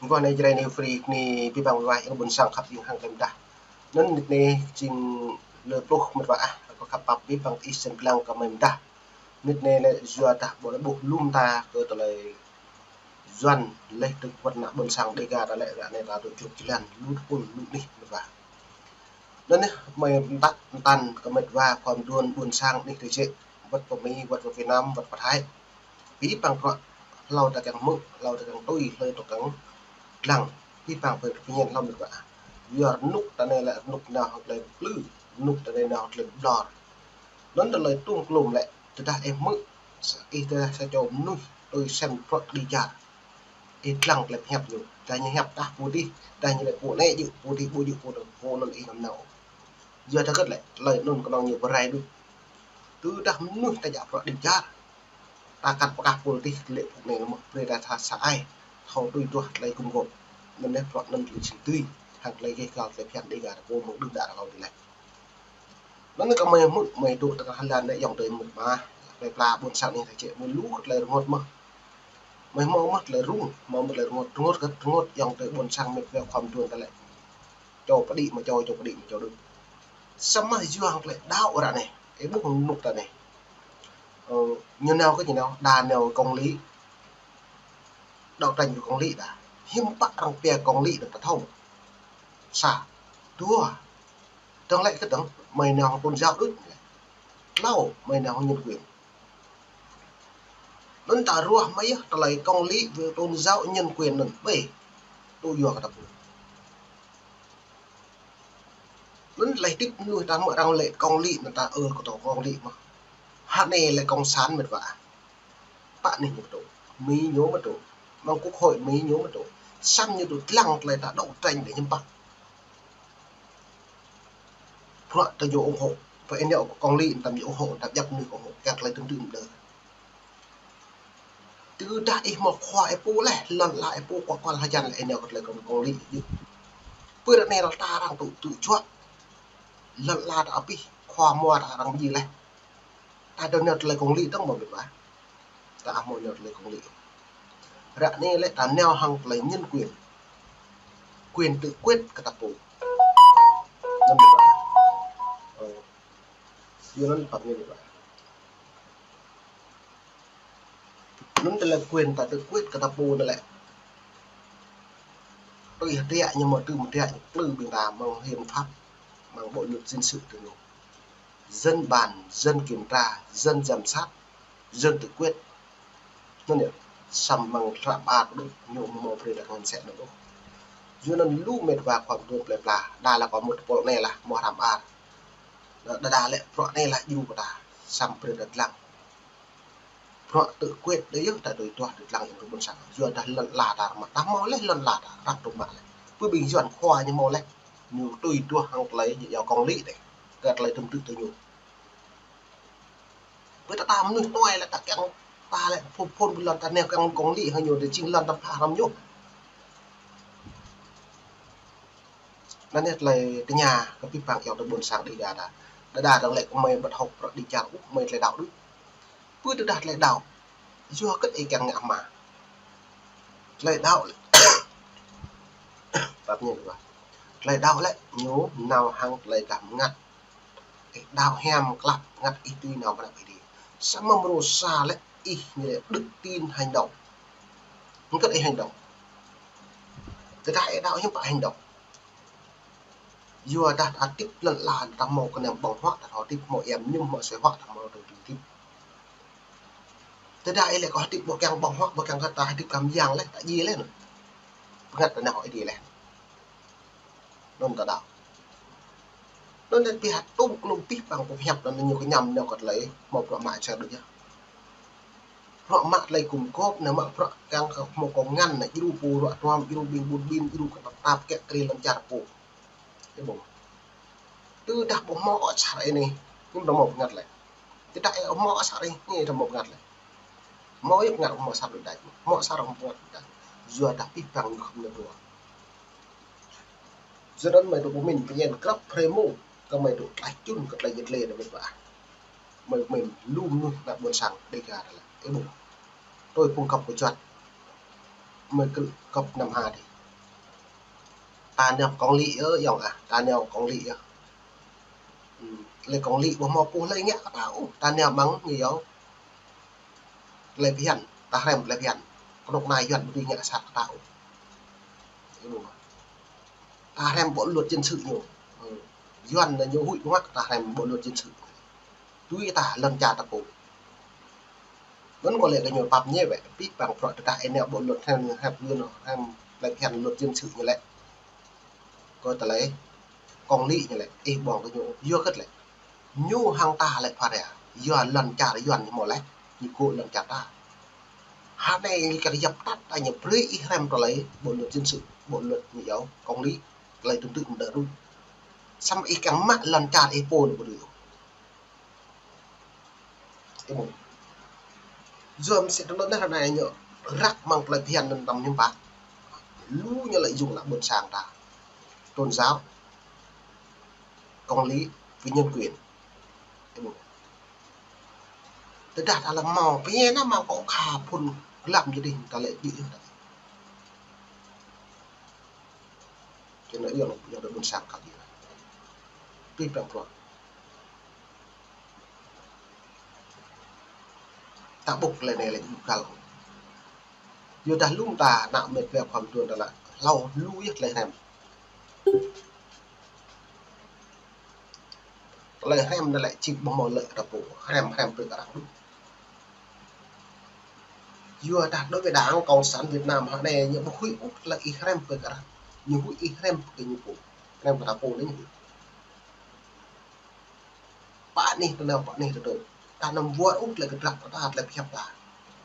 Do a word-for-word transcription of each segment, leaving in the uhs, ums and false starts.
Mơguah anai Jrai New Free, anai abih bang mơguah ƀôn sang khăp ƀing hăng tơlơi mơdah. Anŭn mơnit anai jing lơ pluh mơguah ah, kâo khăp pap abih bang ih sĭt lăng kơ mơguah mơdah. Mơnit anai lĕ yua dah ƀu lĕ ƀuh lŏm ta kơ tơlơi Yuan lĕ tơ̆k wơ̆t ană ƀôn sang Dêga ta lĕ ră anai ta tŭ čŭp jơlan lu tơpul lu anih mơguah. Anŭn yơh, mơi mơtăk mơtăn kơ mơguah khua mơduôn ƀôn sang anih tơjĕ, wơ̆t pơ Mi, wơ̆t pơ Việt Nam, wơ̆t pơ Thái. Abih bang bruă hlâo ta kiăng hmư̆, hlâo ta kiăng tui, hlâo ta kiăng lăng, abih bang pơñen hlâo mơguah. Yua rơnŭk ta anai lĕ rơnŭk nao hăng tơlơi plư, rơnŭk ta anai nao hăng tơlơi ƀlŏr. Anŭn tơlơi tŭm klum lĕ, tơdah ih hmư̆, ih tơdah sa čô mơnuih tui sem bruă kơđi čar. Ih lăng tơlơi pơhiăp ñu, dah ñu hiăp tah pô adih, dah ñu lĕ pô anai djơ̆, pô adih ƀu djơ̆, pô anŭn, pô anŭn ih anăm nao. Yua dah hơget lĕ, tơlơi anŭn kơnơ̆ng ñu pơrai đôč. Tơdah mơnuih ta djă bruă kơđi čar, ta kăt pơkah pô adih lĕ pô anai mơ̆n, brơi ta sa ai, thâo tui duah tơlơi gum gôp. Anŭn yơh bruă anŭn tơlơi jing tui, hăng tơlơi gêh gal tơlơi phiăn Dêga ta pô mơ̆ng đưm đă hlâo adih lĕ. Anŭn kơ mơi hmư̆, mơi dŏ tơlơi hơlan anai ayŏng adơi mơguah, plơi pla ƀôn sang anih tơjĕ mơi lu kơ tơlơi rơngot mơ̆n. Mơi hmâo mơ̆n tơlơi rŭng, hmâo mơ̆n tơlơi rơngot, rơngot, rơngot ayŏng adơi ƀôn sang mơguah khua mơduôn ta lĕ. Čô pơđĭ mă čô, čô pơđĭ mă čô đôč. Samơ̆ yua hăng tơlơi đaŏ ră anai, ih ƀuh rơnŭk ta anai. Ơ, ñu nao kơ ñu nao, đa nao công lý. Đấu tranh với công lý đa. Hiư̆m pă arăng pia công lý đa ta thâo. Sa, dua. Dơ̆ng lĕ kơ dơ̆ng, mơi nao hăng tôn giáo đôč. Hlâo, mơi nao hăng nhân quyền. Anŭn ta ruah mơi yơh, tơlơi công lý với tôn giáo nhân quyền anŭn ƀĕ. Tŭ yua kơ ta pô. Anŭn tơlơi hơdip mơnuih ta mơ̆ arăng lĕ công lý anŭn ta ơ kơ tơlơi công lý mơ̆n. Hă anai lĕ cộng sản mơguah. Pă anai ñu mơ̆ tŭ. Mi ñu mơ̆ tŭ. Mơ̆ng quốc hội Mi ñu mơ̆ tŭ. Samơ̆ ñu tŭ lăng tơlơi ta đấu tranh đa hiư̆m pă. Bruă ta ñu ủng hộ. Pơ ih nao công lý ta ñu ủng hộ, ta djăp mơnuih ủng hộ. Kiăng tơlơi tŭm tŭm đơ. Tơdah ih hmâo khua ih pô leh, lŏn ala ih pô kual kual hơjăn leh ih nao kơ tơlơi công, công lý djơ̆. Pơ ră anai lŏn ta arăng tŭ, tŭ juă. Lŏn ala ta abih, khua mua ta arăng bơjing leh. Ta dŏ nao tơlơi công lý dơ̆ng mơ̆ mơguah. Ta hmâo nao tơlơi công lý. Ră anai lĕ ta nao hăng tơlơi nhân quyền. Quyền tự quyết kơ ta pô. Anŭn mơguah. Ơ. Yua anŭn pap ñu mơguah. Anŭn tơlơi quyền ta tự quyết kơ ta pô anŭn lĕ. Tui hơdră ñu mơ̆ tŭ mơdră ñu plư ƀing ta mơ̆ng hiến pháp, mơ̆ng bộ luật dân sự tơ ñu. Dân bàn, dân kiểm tra, dân giám sát, dân tự quyết. Anŭn yơh, samơ̆ mơ̆ng hră ba đôč ñu mơ̆ brơi ta ngăn sĕ anŭn ôh. Yua anŭn lu mơguah khua mơduôn plơi pla, đa lĕ kơ mŭt pôl anai lah, mơ̆ hră ba. Đa, đa, đa lĕ bruă anai lah djru kơ ta, samơ̆ brơi ta lăng. Bruă tự quyết đa yơh ta tui duah tui lăng ayŏng adơi ƀôn sang. Yua dah lŏn ala ta rơmă, ta hmâo leh lŏn ala ta, răp tŭ mă leh. Pơ ƀing Yuan khua ñu hmâo leh. Ñu tui duah hăng tơlơi yua công lý đeh. Kơ tơlơi tŭm tŭ tơ ñu. Pơ ta, ta mơnuih tuai lĕ ta kiăng ta lĕ phun phun pơ lŏn ta nao kiăng công lý hăng ñu đa jing lŏn ta pha hrăm ñu. Anŭn yơh tơlơi tơña kơ abih bang ayŏng adơi ƀôn sang Dêga ta. Đa đa dơ̆ng lĕ kơ mơi ƀu thâo bruă kơđi čar ôh, mơi tơlơi đaŏ đôč. Pơ tơdah tơlơi đaŏ, yua hơget ih kiăng ngă hmua. Tơlơi đaŏ lĕ. Pap ñu mơguah. Tơlơi đaŏ lĕ ñu nao hăng tơlơi gah mơngăt. Ih đaŏ hiam klă mơngăt ih tui nao pơ anăp Ơi Adai. Samơ̆ mrô sa lĕ ih ñu lĕ đức tin hành động. Hơget ih hành động. Tơdah ih đaŏ hiư̆m pă hành động. Yua dah ta hơdip lŏn ala ta hmâo kơnơ̆ng ƀơ̆ng huă, ta hơdip hmâo ia mơñum, hmâo asơi huă, ta hmâo tơlơi hơdip. Tơdah ih lĕ kơ hơdip ƀu kiăng ƀơ̆ng huă, ƀu kiăng kơ ta hơdip kơ mơyang leh, ta djai leh anŭn. Bơngăt ta nao Ơi Adai leh. Anŭn ta đaŏ. Anŭn anai pơhiăp tŭm klum abih bang pơhiăp anŭn ñu kơñăm nao kơ tơlơi hmâo bruă mă čar đôč yơh. Bruă mă tơlơi gum gôp, nao mă bruă kiăng kơ hmâo kơ ngăn, nao djru pô ruă tuam, djru ƀing ƀun ƀin, djru kơ tơpă tap kiăng krê lŏn čar pô. Ih ƀuh. Tơdah ƀu hmâo asar ih anai, ñu ƀu hmâo bơngăt leh. Tơdah ih hmâo asar ih anai, ƀu hmâo bơngăt leh. Hmâo yơh bơngăt, hmâo asar đôč đač. Hmâo asar hmâo bơngăt đôč đač. Yua dah abih bang ñu khŏm nao bruă. Yua anŭn mơi dŏ pơmĭn pơñen grăp hrơi mông, kơ mơi dŏ tlaih čun kơ tơlơi yet lĕ đa mơ̆ ƀă. Mơi pơmĭn lu mơnuih ană ƀôn sang Dêga ta lĕ. Ih ƀuh. Tui phung gŏp kơ juăt. Mơi krư̆ gŏp năm ha dih. Ta nao kông lĭ yơh, yŏng ah, ta nao kông lĭ yơh. Ư, lĕ kông lĭ ƀu hmâo pô hlơi ngă kơ ta ôh, ta nao mơ̆ng ñu yơh. Tơlơi phiăn, ta hrăm tơlơi phiăn. Kơnuk kơna Yuan ƀu dưi ngă sat kơ ta ôh. Ta hrăm bộ luật dân sự ñu. Ư, Yuan anai ñu huĭ ƀu mă ta hrăm bộ luật dân sự. Tui ta lŏn čar ta pô. Anŭn kâo lĕ kơ ñu pap ñe wĕ, pĭ păng prŏ tơdah ih nao bộ luật hrăm, hrăm ñu, hrăm tơlơi phiăn luật dân sự ñu lĕ. Kơ tơlơi kông lĭ ñu lĕ, ih ƀơ̆ng kơ ñu, yua hơget lĕ. Ñu hăng ta lĕ phara, yua lŏn čar Yuan ñu hmâo lĕ, ñu gŏ lŏn čar ta. Hơnai ñu kiăng yap tăt ta ñu brơi ih hrăm tơlơi bộ luật dân sự, bộ luật ñu yua kông lĭ, tơlơi tŭ tư̆ mơdơ̆ rŭ. Samơ̆ ih kiăng mă lŏn čar ih pô anŭn ƀu dưi ôh. Ih ƀơ̆ng. Yua mơsĕ tơlơi anai ñu răk mơ̆ng tơlơi phiăn anŭn tơm hiư̆m pă. Lu ñu lĕ yŭng ană ƀôn sang ta. Tôn giáo, công lý, với nhân quyền. Ih ƀơ̆ng. Tơdah ta lăm mâo, pơñen anai mâo kâo kha phŭn glăm jơdih ta lĕ djơ̆ yơh. Čơ anai yơh, yơh ƀôn sang kăt yơh. Pĭ păng prŏ. Ta ƀuh tơlơi anai lĕ ƀu găl. Yua dah lŏm ta ană mĕt wa khua mơtuan ta lĕ hlâo lu yơh tơlơi hrăm. Tơlơi hrăm anai lĕ či ƀu hmâo lĕ kơ ta pô, hrăm, hrăm brơi kơ arăng đôč. Yua dah đối với Đảng Cộng sản Việt Nam hơnai ñu ƀu huĭ ôh tơlơi ih hrăm brơi kơ arăng. Ñu huĭ ih hrăm brơi kơ ñu pô. Hrăm kơ ta pô anai ñu huĭ. Pă anih tơnao, pă anih tơdơi. Ta anăm wơr ôh tơlơi kơdrăp kơ ta, tơlơi pơhiăp ta.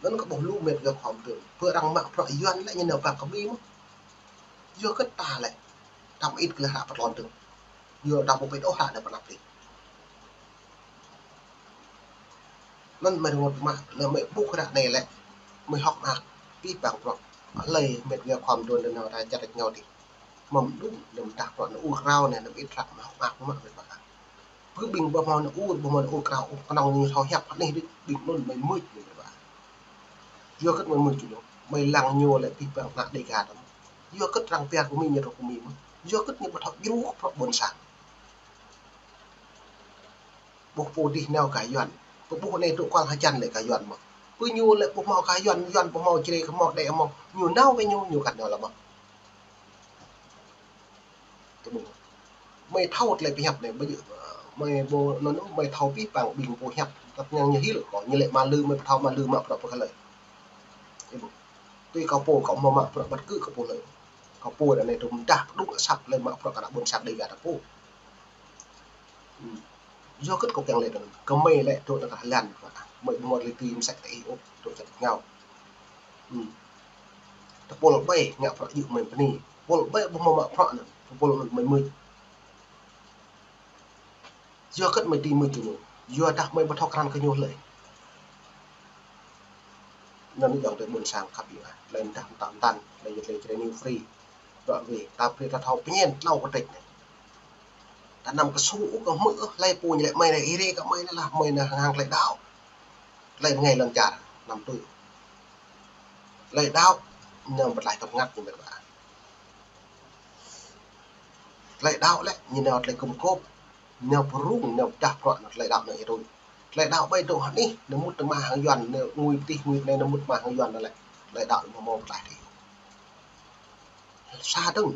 Anŭn kơ ƀuh lu mĕt wa khua mơtuan. Pơ arăng mă prăk Yuan lĕ ñu nao pă kơ Mi mơ̆n. Yua hơget ta lĕ. Ta mơit kơ lĕ hră pơtlon dơ̆ng. Yua ta ƀu pĭt ôh hră anai pơ anăp adih. Anŭn mơi rơngot mă, lĕ mơi ƀuh hră anai lĕ. Mơi hơ̆k mơak, pĭ păng prŏ. Hlơi mĕt wa khua mơtuan tơnao ta čăt rĕč ngao adih. Mơ̆m đŭm, anăm dah prŏ anŭn ur krao anai, anăm ĭt hră mơi hơ̆k mơak mơ̆ mĕt wa. Pơ ƀing ƀu hmâo anŭn ur, ƀu hmâo anŭn ur krao, ôh, kơnơ̆ng ñu thâo hiăp, anih đôč, ƀing anŭn mơi mưč ñu mĕt wa. Yua hơget mơi mưč ñu, mơi lăng ñu lĕ pĭ păng ană Đêga ta. Yua hơget arăng pơyơr kơ Mi ñu rŏk kơ Mi mơ̆n. Yua hơget ñu ƀu thâo djru prŏ ƀôn sang. Ƀuh pô adih nao gah Yuan. Pơƀuh anai tŭ kual hơjăn lĕ gah Yuan mơ̆n. Pơ ñu lĕ ƀu hmâo gah Yuan, Yuan ƀu hmâo Jrai, ƀu hmâo Đê, hmâo. Ñu nao wơ̆t ñu, ñu gah nao lăm mơ̆n. Mơi thâo tơlơi pơhiăp anai, ƀu djơ̆, mơi ƀu, anŭn, mơi thâo pĭ păng ƀing pô hiăp, tơdah ñu hil kơ, ñu lĕ mă lư, mơi ƀu thâo mă lư mă prăk pơ kơ hlơi. Tui kâo pô, kâo hmâo mă prăk ƀăt kơ kâo pô hlơi. Kâo pô anai tŭ mơdah pơđŭng asăp lĕ mă prăk kơ ană ƀôn sang Đêga ta pô. Ư. Yua hơget kâo kiăng lĕ tơnăn. Kơ mơi lĕ dŏ tơngah lan. Mơi ƀu hmâo tơlơi tui mơsĕ kơ ih ôh, dŏ čăt rĕč ngao. Ư. Tơpul ƀai ngă prăk djơ̆ mơi bơni. Tơpul ƀai ƀu hmâo mă prăk anŭn. Tơpul anŭn mơi mưč. Yua hơget mơi tui mưč kơ ñu. Yua dah mơi ƀu thâo krăn kơ ñu hlơi. Anŭn yơh tơlơi ƀôn sang khăp yơh. Tơlơi mơdah mơtam tăn. Tơlơi yơh tơlơi Jrai New Free. Dŏ wơ̆t, ta brơi ta thâo pơñen tlâo kơtĕč anai. Ta anăm kơsŭ ôh kơ hmư̆ ôh, hlơi pô ñu lĕ mơi anai ih rê kơ mơi anai lah, mơi anai hăng hăng tơlơi đaŏ. Tơlơi bơngai lŏn čar, anăm tui. Tơlơi đaŏ, ñu pơtlaih tơpơngăt ñu mĕt wa. Tơlơi đaŏ lĕ, ñu nao tơlơi gum gôp, nao pơrŭng, nao pơdah prăk anŭn tơlơi đaŏ anŭn ih tui. Tơlơi đaŏ ƀai dŏ hơnih, nao mŭt tơma hăng Yuan, nao ngui pơtih ngui anai, nao mŭt tơma hăng Yuan anŭn lĕ. Tơlơi đaŏ ñu hmâo pơtlaih tui. Sa dơ̆ng,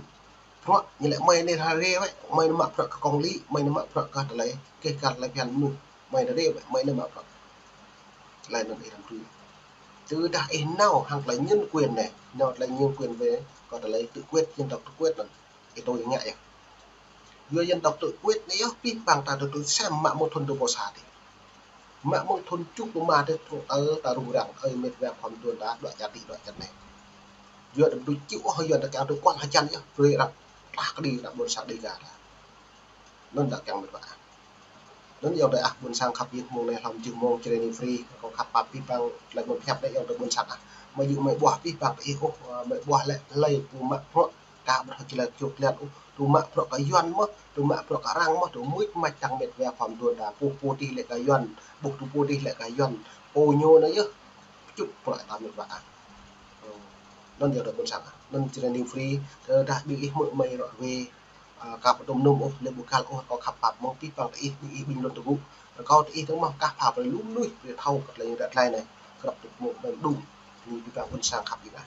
prăk ñu lĕ mơi anai ha rê wơ̆t, mơi anai mă prăk kơ kông lĭ, mơi anai mă prăk kơ tơlơi, kơ kar tơlơi phiăn mơnuih, mơi anai rê wơ̆t, mơi anai mă prăk. Tơlơi anŭn ih anăm tui. Tơdah ih nao hăng tơlơi nhân quyền anai, nao tơlơi nhân quyền wơ̆t, kơ tơlơi tự quyết, dân tộc tự quyết anŭn, ih tui ngă yơh. Yua dân tộc tự quyết anai yơh, pĭ păng ta tŭ tui sem mă mơ̆ thŭn dua pluh sa adih. Mă mơ̆ thŭn tơjuh pluh rơma adih truh tơl ta rŭng răng, ơi mĕt wa khua mơtuan ta, dŏ čar adih, dŏ čar anai. Yua dah ƀu djơ̆ ôh, Yuan ta kiăng tŭ kual hơjăn yơh, brơi arăng tlah kơđi ană ƀôn sang Đêga ta. Anŭn ta kiăng mĕt wa. Anŭn yơh tơlơi ah ƀôn sang khăp yơh mông anai hlăm jơh mông Jrai New Free, kâo khăp pap pĭ păng tơlơi mơ̆ pơhiăp anai yơh tơlơi ƀôn sang ah. Mơi djơ̆ mơi ƀuah pĭ păng ih ôh, mơi ƀuah lĕ hlơi pô mă prăk, kơ ƀu thâo čơlĕ čŏk lĕ ôh, tŭ mă prăk kơ Yuan mơ̆, tŭ mă prăk kơ arăng mơ̆, tŭ mưč mač tăng mĕt wa khua mơtuan ta, pô pô adih lĕ kơ Yuan, ƀuh tŭ pô adih lĕ kơ Yuan, pô ñu anai yơh, pơčŭt prăk ta mĕt wa ah. Ơ. Anŭn yơh dŏ ƀôn sang. Anŭn jing anai New Free, tơdah ƀing ih hmư̆ mơi ră ruai, a, kâo pơtŭm num ôh, lĕ ƀu găl ôh, kâo khăp pap mơ̆ng abih bang tơ ih, ƀing ih ƀing lŏn tơgŭ. Rơkâo tơ ih tơ̆ng mơ̆ kah pha brơi lu mơnuih brơi thâo kơ tơlơi ră tơlơi anai. Krăp tŭ mơ̆ ƀing đŭng. Anai abih bang ƀôn sang khăp ih ah.